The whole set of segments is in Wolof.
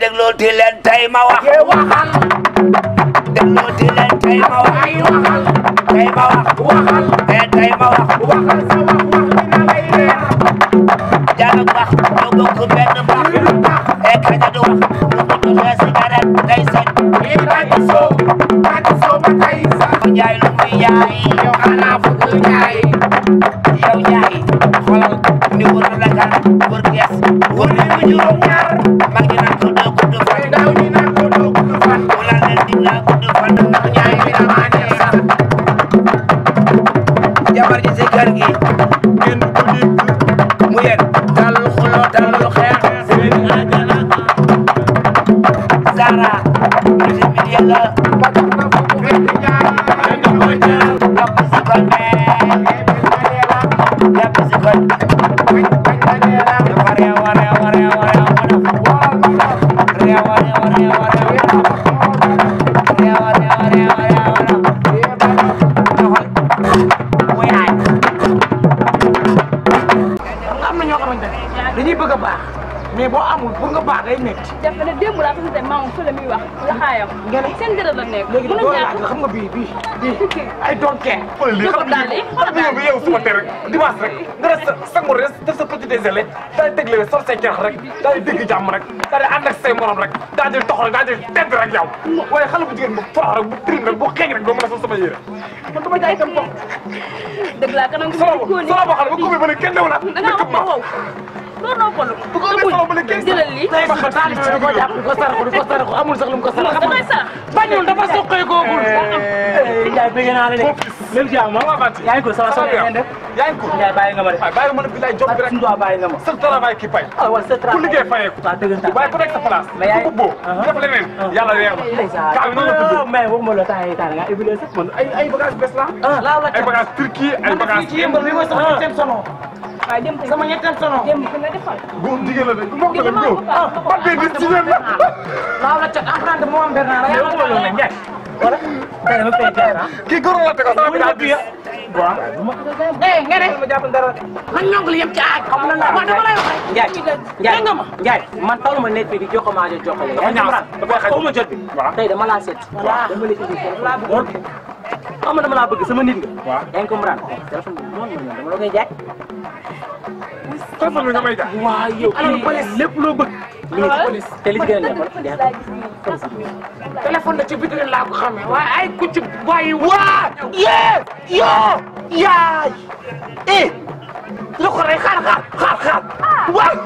déglooti leen tey ma wax. waxal. déglooti leen tey ma wax. ay waxal. tey ma wax. waxal. tey ma wax. waxal sa wax dina lay leer. Diallo wax ñoo bokk benn baax. kaña du wax lu ko joxee cigarette day set. bàcc soo ba tey sax. Njaay lu muy jaay. yow xanaa fukk jaay. yow Njaay xoolal ni wër la kan wër gees wër li mu juróom ñaar mag ñi naan ko doo gudd fan. ndaw ñi naan ko doo gudd fan. wala leen dig laa gudd fan ndax Njaay bi damaa neex sax. jabar ji si kër gi ngeen ko dégg mu yéen talul xuloo talul xeex seen ajana Zara ci mi yàlla parce que fu mu fekk jaar. jàpp si kon jàpp si kon dafa réew a réew a réew a réew a def réew a réew a réew a réew a réew a réew a réew muy aay. am na ñoo xamante ne dañuy bëgg a baax mais boo amul pour nga baax day métti. jafe na démb laa ko maam fële muy wax yaxaayam. seen dërët la nekk. léegi doo laaj xam nga bii ay doon kee. xoolal bi yow suba tey rek dimanche rek nga def sa sangu rek def sa petit déjeuner daal di tegle sol say ceex rek daal di dégg jàmm rek daal di ànd ak say morom rek daal di tox rek daal di tedd rek yow waaye xale bu jigéen bu forox rek bu trim rek bu xeeñ rek doo mën a sol sama yére man dama jaay itam bopp dëgg laa kanam solo boo xam ne ba kubi ba ne kenn newul da ngaa wax ba wow loolu noo ko bu ko amee solo ba ne kenn jëlal lii tey ba taal bi ko jàpp di ko saraxu amul sax lu mu ko sarax. damay sax bañul dafa soqee koogul. Ndiaye bëgg naa la de. lépp jàmm yaa ngi ko sama soxla ngeen def. yaa ngi ko Ndiaye bàyyi nga ma de. waaye bàyyi ma ne bilaay job bi rek suñu doy bàyyi nga ma. sa travail ki pay ah wala sa ku liggéey fayeeku waaw dëgg waaye ku nekk sa place mais yaay ku boo def leneen yàlla leer na kaa bi noonu la tudd mais waxuma la temps yi temps nga évolué sax man ay bagage bes la ay bagage Turquie ay bagage ci yëmbal bi mooy sama ñetteem sono. waaw dem sama ñetteem sono. dem fi nga defal góor jigéen la de mbokk la góor ban bee di jigéen la laaw la cat emprunté moo am Bernard mais waxuma la Ndiaye wala tey dama koy jaar ah kii góor la te ko sama bi daal di waaw nga ne ma jàpp dara man ñongal yem ci aaj xam na la waaw dama lay wax Ndiaye Ndiaye man taw ma nekk fii di jokkoo jokkale dafa ñaaw dafay xaj xaw ma jot bi tey dama laa seet dama la indi xam nga dama laa bëgg sama nit nga waaw yaa ngi comprendre téléphone bi moom la dama la koy jaay téléphone bi nga may jaay waaw yow lépp loo bëgg mi ngi ci police te li ci gën a neex téléphone da ci biir laa ko xamee waaye ay ku ci bàyyi waa yoo yaay lu ko rey xaar waaw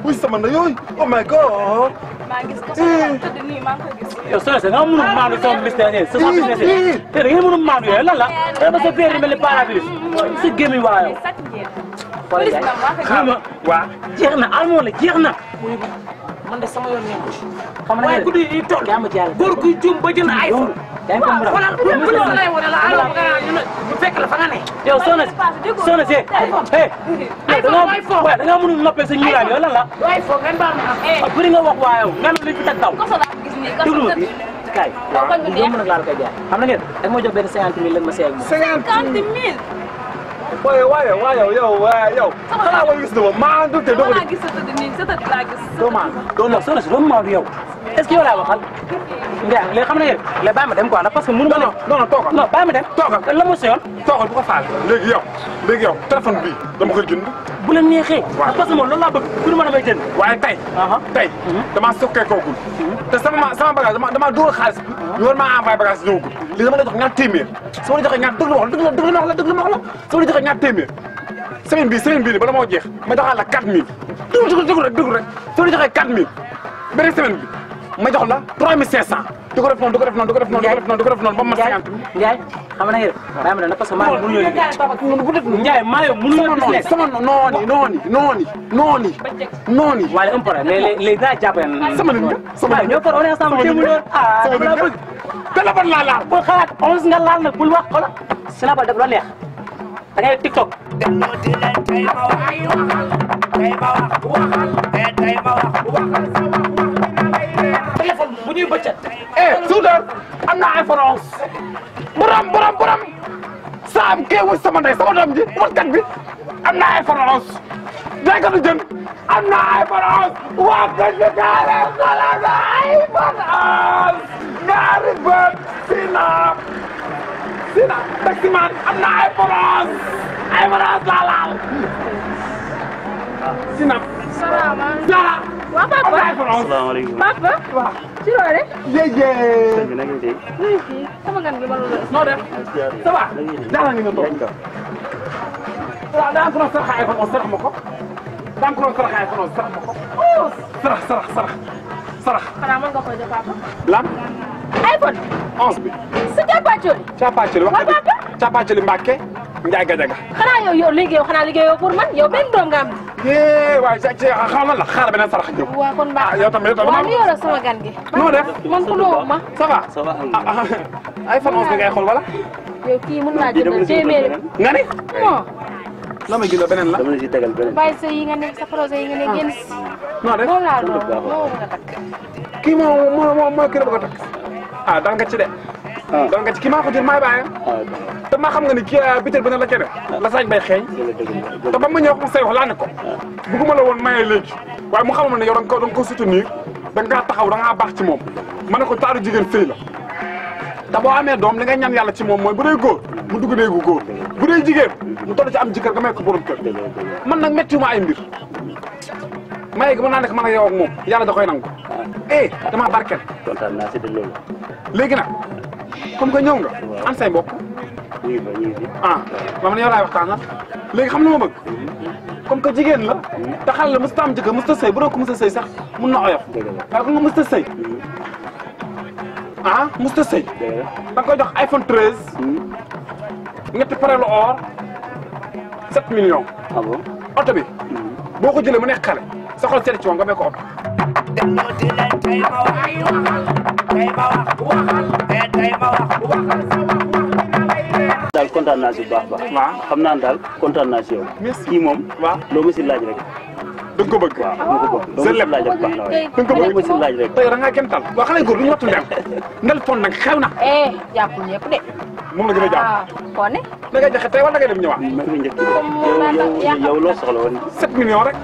wuy sama na yooyu oh my god maa gis ko sama tëdd nii maa ngi koy gis yow soo se nga mënul maanu sama business sa business te da ngeen mënul maanu yooyu lan la dama sa féer mel ni parapluie sa gémmiñ waa yow sàcc ngeen xoolal jaay xam nga waaw jeex na almoo la jeex na man de sama yoon nekku ci xam nga waaye guddi yi toll yaa ma jàll góor guy juum ba jënd iPhone yaa ngi comprendre xoolal bu la lay wane la alors bu fekk la fa nga ne yow soxna si da nga mënul noppee sa ñuulaay yow lan la du iPhone ngeen baal ma bëri nga wax waa yow nga ne li fi teg taw koso laa gis nii koso déglu ma tëdd kaay bu yomb nag laa la koy jaay xam na ngeen da nga ma jox benn 50 000 lan ma seey 50 000 waaye yow xanaa wala gis na ma maa dute doo ko maa gis sa tëdd nii sa tëdd laa gis doo maa soxna si doo maa yow est-ce que yow laay waxal Ndiaye léegi xam na ngeen léegi bàyyi ma dem quoi ndax parce que mënu ma ne non toogal non bàyyi ma dem toogal la ma seyoon toogal bu ko faal léegi yow téléphone bii dama koy jënd bu la neexee parce que moom loolu laa bëgg ku du ma damay jënd waaye tey damaa sokkee koogul te sama bagage dama dóor xaalis bi ñu war maa envoyé bagage ñëwagul li dama la jox ñaar téeméer su ma la joxee ñaar dëgg la wax la su ma la joxee ñaar téeméer semaine bii nii bala moo jeex ma joxaat la 4000 dëgg rek su ma la joxee 4000 beneen semaine bi ma jox la 3500 du ko def noonu ba mu ma 50 Ndiaye xam na ngeen bàyyi ma dem parce que maa ngi mënuñoo liggéey Ndiaye maa yow mënuñoo business sama nooni waaye un problème mais léegi daa jàppale sama nit waaye ñoo far on est ensemble démb ñoon dama la bëgg téléphone laa laal bul xalaat 11 nga laal nag bul wax xola Sénégal def la neex da ngay TikTok déglooti leen tey ma wax tey ma wax téléphone bu ñuy bëccëg suudar am na iPhone 11 borom saam kee wut sama ndey sama doom ji wutkat bi am na iPhone 11 jaaykatu jën am na iPhone 11 waa kër gi kaale xala na iPhone 11 ñaari bët Sina taximan am na iPhone 11 laa laal Sina salaamaaleykum. Zara waa papa am na iPhone 11 salaamaaleykum. papa. waaw ci loolu rek. yéyé bi nag tey. oui fii sama gan gi ma la doon. noo def ça va Zara ngi nga toog waaw daa ko doon sarax iPhone 11 sarax ma ko daa ko doon sarax iPhone 11 sarax ma ko sarax xanaa mën nga koy def papa. lan iPhone. 11 bi sa jàppaacoli. Capacoli wax Papa. Capacoli Mbàkke Njaay Gajaga xanaa yow liggéey xanaa liggéeyoo pour man yow benn doom nga am. waaye xam lan la xaaral beneen sarax ñëw waa kon baax yow tamit waaw nuyoo la sama gan gi. noo def man ku loo ma. ça va ça va iPhone 11 bi ngay xool wala yow kii mën naa jëndal téeméeri. nga ni non. la may gën beneen la dama la si tegal beneen. bàyyi sa yi nga nekk sa projet yi nga nekk génn si. noo def moom laa doon moo bëgg a takk. kii moo kii la bëgg a takk dal nga ci de dal nga ci kii maa ko jël maay bàyyam te maa xam nga ni kii bitel bi na la cere la sañ bay xeeñ te ba ma ñëw wax say wax laa ne ko bëgguma la woon maye léegi waaye mu xamal ne yow da nga ko soutenir da nga taxaw da ngaa baax ci moom ma ne ko taaru jigéen sëy la te boo amee doom li ngay ñaan yàlla ci moom mooy bu dee góor mu dugg néegu góor bu dee jigéen mu toll ci am jëkkër nga may ko borom kër man nag métti ma ay mbir maye gi mën naa nekk man ak yow ak moom yàlla da koy nangu damaa barkeel kontaan naa si de loolu. léegi nag comme que ñëw nga an say mbokk ñu ngi fi. man yow laay waxtaanal léegi xam na ma bëgg comme que jigéen la te xale la mosut a am jëkkër mosut a sëy bu doon ko mosut a sëy sax mun na oyof waaye comme nga mosut a sëy mosut a sëy da nga koy jox iPhone 13 ñetti parelu or 7 millions ah bon. oto bi boo ko jëlee mu nekk xale sa xol seet ci moom nga may ko oto delloo di leen tey ma wax tey ma wax tey ma wax daal kontaan naa si bu baax a baax. waaw xam naa ne daal kontaan naa si yow. merci kii moom. waaw loo ma si laaj rek. da nga ko bëgg waaw dama ko bëgg. loo ma si laaj rek baax na waaye. da nga ko bëgg loo ma si laaj rek. tey da ngaa kenn tal waa xale góor lu ñu wattu ndel ndel fon nag xew na jàppul ñëpp de. moom la gën a jàpp koo ne. da ngay joxe tey wala da ngay dem ñëwaat maa ngi njëkk yow loo soxla woon. 7 millions rek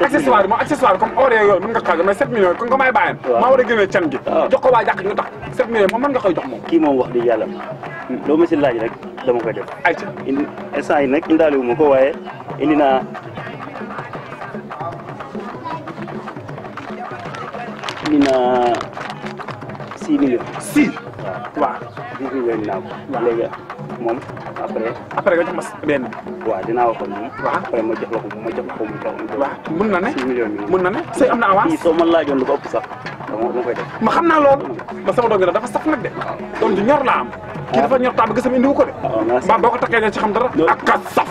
accessoire moom accessoire comme or yooyu mën nga xaalis mais 7 millions kon nga may bàyyam maa war a génnee can gi jox ko waa jàkk ñu tax 7 millions moom mën nga koy jox moom kii moom wax dëgg yàlla loo ma si laaj rek dama koy def. ayca indi instant yi nag indaale wu ma ko waaye indi naa indi naa 6 millions. si waaw 10 millions naa ko. léegi moom après nga jox ma benn waaw dinaa wax ak moom. waaw après ma jox la ko mu jox. waaw mën na ne 6 millions bi. mën na ne sëy am na avance kii soo ma laajoon lu ko ëpp sax dama koy def. ma xam naa loolu ba sama doom bi dafa saf nag de doom ji ñor laa am kii dafa ñor taa ba gisam indiwu ko de mbaa boo ko takkee ne ci xam dara ak ka saf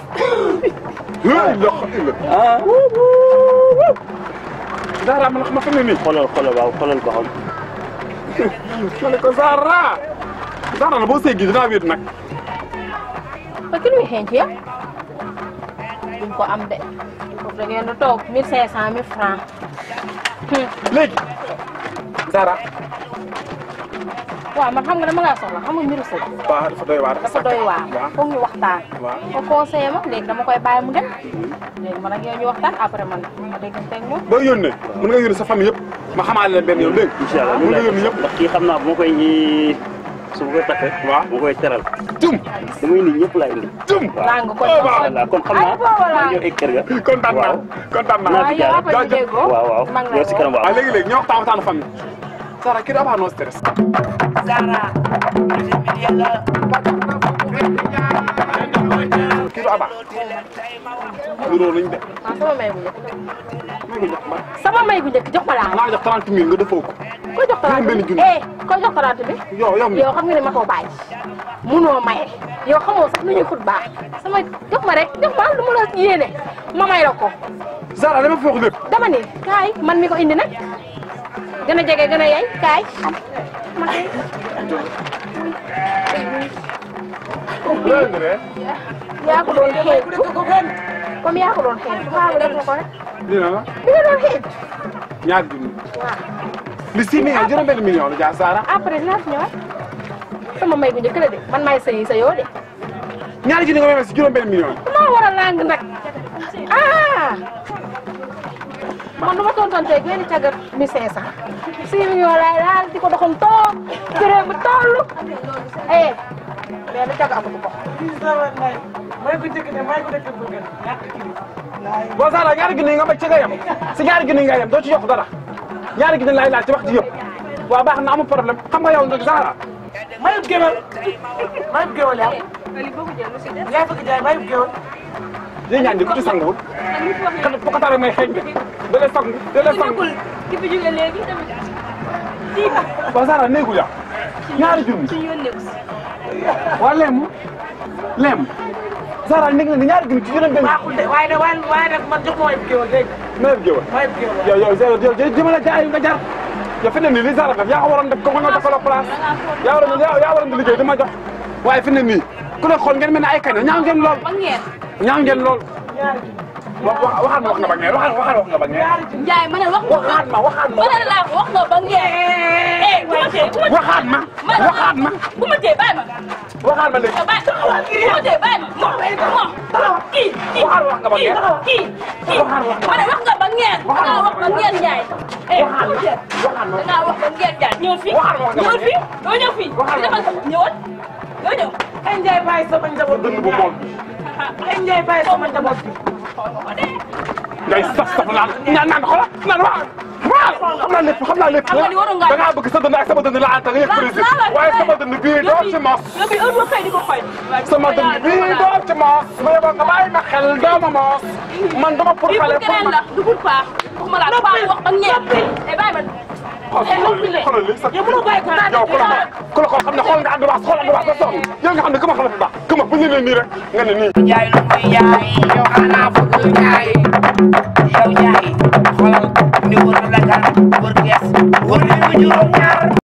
Zara man ma xam ne nii xoolal waaw xoolal ba xam. ma ne ko Zara la boo sëy gi dinaa wéet nag parce que luy xeeñ ci yow duñ ko am de foofu da ngeen di toog 1500 1000 francs. léegi Zara waaw man xam nga dama ngaa soxla xam nga mbiru sëy waaw dafa doy waar dafa doy waar foog ñu waxtaan. waaw nga conseillé ma léegi dama koy bàyyi mu dem léegi man ak yow ñu waxtaan après man ma déggante ak moom. boo yónnee mën nga yónnee sa famille yëpp ma xamaale leen benn yoon dégg incha allah mën nga yónnee yëpp ndax kii xam naa bu ma koy su ma koy takkee. waaw ma koy teral. jum dama indi ñëpp laa indi. jum laa nga ko voilà kon xam naa maa yow kër ga. kontaan naa kontaan naa waaw yow après ñu déggoo. waaw yow si kanam waaw. waaw léegi ñoo waxtaan famille Zara kii dafa no stress Zara yàlla kii du aba nuroo lañ de sama may bu njëkk jox ma laa. naa jox 30 000 nga defoo ko ko jox 30 benn junni. ko jox 30 bi. yow yow xam nga ne ma koo bàyyi. munoo maye yow xamoo sax nu ñuy xut baax sama jox ma rek jox ma lu mu la yéene ma may la ko. Zara dama foog lépp dama ni kaay man mi ko indi nag gën a jege gën a yey kaay. ma kay. yaa ko doon xeetu comme yaa ko doon xeetu maa ngi def ko rek. dina la bi nga doon xeetu. ñaar junni waaw. li 6 millions juróom benn million la jaa Zara après dinaa fi ñëwaat sama may bu njëkk la de man maay sëyi sa yoo de. ñaari junni nga may si juróom benn million maa war a làng nag ah. man du ma tontantee génn cagat 1500 6 millions laay daal di ko doxoon toog këree bu toll benn caga amatu ko. may ko njëkk ne may ko dëkk bu gën ñàkk kii. boo saala ñaari junni nga ma ci nga yem si ñaari junni nga yem doo ci yokk dara ñaari junni laay laaj ci wax ci yëpp waaw baax na amul problème xam nga yow nag Zahra mayub géwél yaa yaa bëgg jaay mayub géwél yéen ñaan di ku ci sanguwul kan pokataare may xeeñ de da lay sangu da lay sangu ki fi jóge léegi tamit boo Zahra néegu ya ñaari junni waa leem Zahra nekk na ni ñaari junni ci juróom benn baaxul de waaye nag man jox ma mayub géwél léegi mayub géwél mayub géwél yow jëmale jaay nga jar yow fi ne nii li Zahra def yaa ko waroon def ko nga defal place yaa waroon di liggéey dama jox waaye fi ne nii ku ne xool ngeen mel ne ay kañ ñaaw ngeen lool ñaaw ngeen lool waxaat ma wax nga ba ngeen waxaat nga ba ngeen Njaay ma ne wax waxaat ma ma ne la wax nga ba ngeen waxaat ma bu ma tee bàyyi ma waxaat ma léegi bu ma tee bàyyi ma kii wax nga ba ngeen ma ne wax nga ba ngeen dangaa wax ba ngeen Njaay dangaa wax ba ngeen Njaay ñëw fii doo ñëw fii ñëwal doo ñëw ay Njaay bàyyi sama njaboot dënd bu mool ay Njaay bàyyi sama njaboot bi ngay saf naan xoolal naan waaw xam naa lépp da ngaa bëgg sa dënd ak sama dënd la ànd ak yëg président waaye sama dënd bii doo ci mos sama dënd bii doo ci mos ma yeboo nga bàyyi ma xel doo ma mos man dama pour xale pour ma du pour paax waxuma la paax wax ba ngeen bàyyi ma xoolal li sax yow ku la xool xam ne xool nga ànd wax xool ànd wax ba sonn yow nga xam ne ku ma xam ne fi baax ku ma bu ñu nee nii rek nga ne nii Njaay lu muy jaay yow xanaa bëgg Njaay yow Njaay xoolal ni wër la gan wër gees wër li mu juróom ñaar